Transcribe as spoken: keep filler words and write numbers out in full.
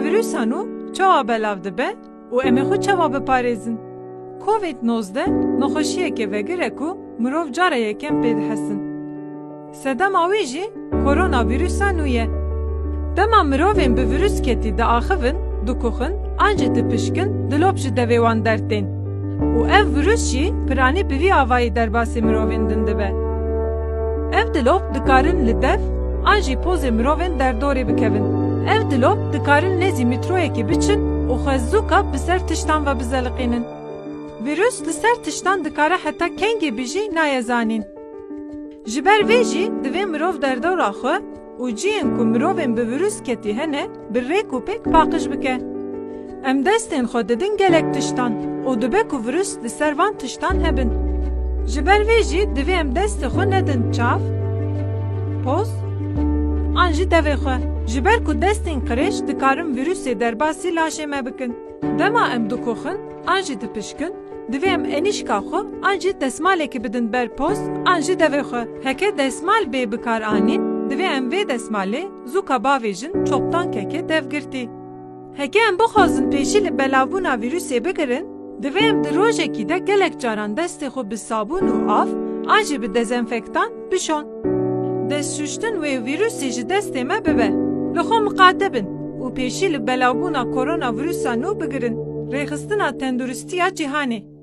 Vîrusa nû çawa belav dibe û em ê xwe çawa biparêzin? Covid nozdeh nexweşiyeke vegir e ku mirov cara yekem pê dihesin. Sedema wî jî koronavîrusa nû ye. Dema mirovên bi vîrusketî diaxivin, dikuxin an jî dipişkin, dilop ji devê wan dertên. Û ev vîrus jî piranî bi vî avayî derbasî mirovên din dibe. Ev dilop dikarin li dev an jî pozê mirovên derdorê bikevin. Ev dilop dikarin nêzî mîtroyekê biçin û xwe zûka bi ser tiştan ve bizeliqînin. Vîrus li ser tiştan dikare heta kengê bijî naye zanîn. Ji ber vê jî divê mirov derdora xwe û cihên ku mirovên bi vîrusketî hene bi rêk û pêk paqij bike. Em destên xwe didin gelek tiştan û dibe ku vîrus li ser van tiştan hebin. Ji ber vê jî divê em destê xwe nedin çav, poz an jî devê xwe. Ji ber ku destên qirêj dikarin vîrusê derbasî laşê me bikin. Dema em dikoxin an jî dipişkin, divê em enîşka xwe an jî desmalekê bidin ber poz an jî devê xwe. Heke desmal bê bikaranîn, divê em vê desmalê zûka bavêjin çoktan keke dev girtî. Heke em bixwazin pêşî li belavbûna vîrusê bigirin, divê em di rojekî de gelek caran destê xwe bi sabûn û av an jî bi dezenfektan bişon. Destşuştin wê vîrusê ji destê me bibe. Li xwe miqate bin û pêşî li belavbûna koronavîrusa nû bigirin. Rêxistina Tenduristiya Cîhanê.